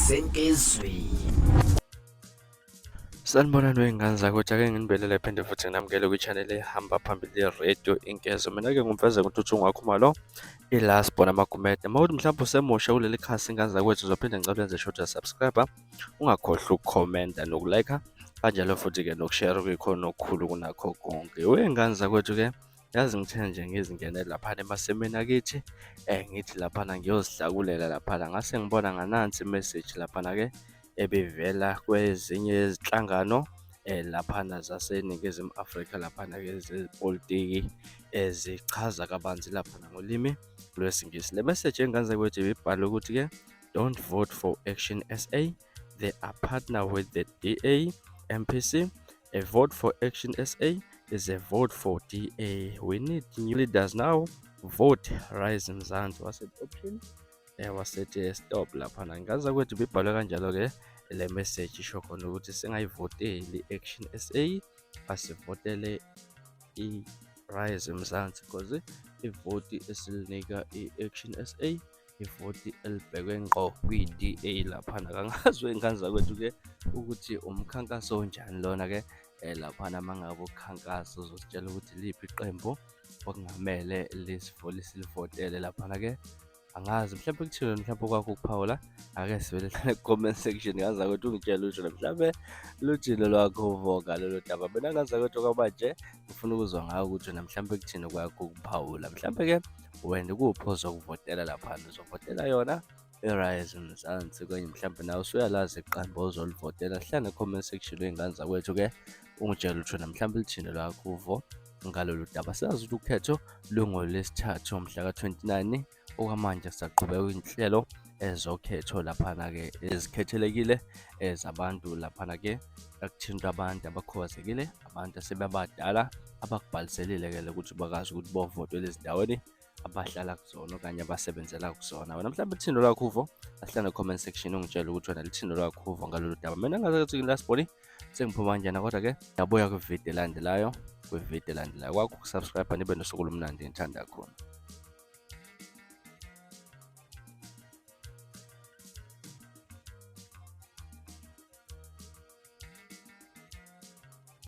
Senkezweni. Sanibonani wey'ngane zakwethu, ake nginibelele phinde futhi nginamukele kwi-channel ehamba phambili i-radio Inkezo. Mina-ke ngumfeze nguNtuthu Khumalo, ila sibona amagumede. Uma kuthi mhlawumbe usemusha kuleli khasi ingane zakwethu, uzophinde ngicela wenze sure ukuthi subscribe, ungakhohlwa ukukhomenta nokulike, kanjalo futhi-ke nokushare kuyikhona okukhulu kunakho konke. Wey'ngane zakwethu-ke, yazi ngithe nje ngizingenele laphana emasimini akithi, ngithi laphana ngiyozihlakulela laphana, ngase ngibona nganansi i-message laphana-ke ebivela kwezinye izinhlangano laphana zaseNingizimu Afrika laphana-ke zepolitiki ezichaza kabanzi laphana ngolimi lwesiNgisi. Le message engane zakwethu ibibhalwe ukuthi-ke don't vote for Action SA, they are partner with the DA, MPC. A vote for Action SA is a vote for DA. We need new leaders now. Vote Rise Mzansi. Wase option wasethi stop laphana. Ngane zakwethu bibhalwe kanjalo-ke le message, isho khona ukuthi singayivoteli i-Action SA, asivotele i-Rise Mzansi because ivoti esilinika i-Action SA ivoti elibhekwe ngqo kwi-DA laphana. Kangazi wey'ngane zakwethu-ke ukuthi umkhankaso onjani lona-ke laphana. Uma ngabe ukhankasa uzositshela ukuthi liphi iqembu okungamele silivotele laphana-ke. Angazi mhlawumbe kuthini mhlawumbe okwakho ukuphawula, ake sivele hlale ku-comment section ngane zakwethu ungitshele usho mhlawumbe luthini lwakho uvo ngalolu daba. Mina ngane zakwethu okwamanje ngifuna ukuzwa ngawe ukuthi wena mhlawumbe kuthini okwakho ukuphawula. Mhlawumbe-ke wena ikuphi ozokuvotela laphana, uzovotela yona i-Rise Mzansi kwenye mhlawumbe nawe usuyalazi iqembu ozolivotela. Hlala ne-comment section wey'ngane zakwethu-ke ungitshele ukuthi wena mhlawumbe lithini lwakho uvo ngalolu daba. Siyazi ukuthi ukhetho lungolwesithathu mhla ka-29. Okwamanje sisaqhubeka inhlelo ezokhetho laphana-ke ezikhethelekile ezabantu laphana-ke ekuthinta abantu abakhubazekile, abantu asebabadala abakubhaliselile-ke ukuthi bakwazi ukuthi bovotela ezindaweni abahlala kuzona okanye abasebenzela kuzona. Wena mhlawumbe lithini lwakho uvo, asihlale comment section ungitshele ukuthi wena lithini lwakho uvo ngalolu daba. Mina ngazathi last body sengiphuma kanjena, kodwa-ke ngiyabuya kwividiyo elandelayo, kwividiyo elandelayo. Kwakho ukusubscribe, nibe nosuku olumnandi, ngithanda kakhulu.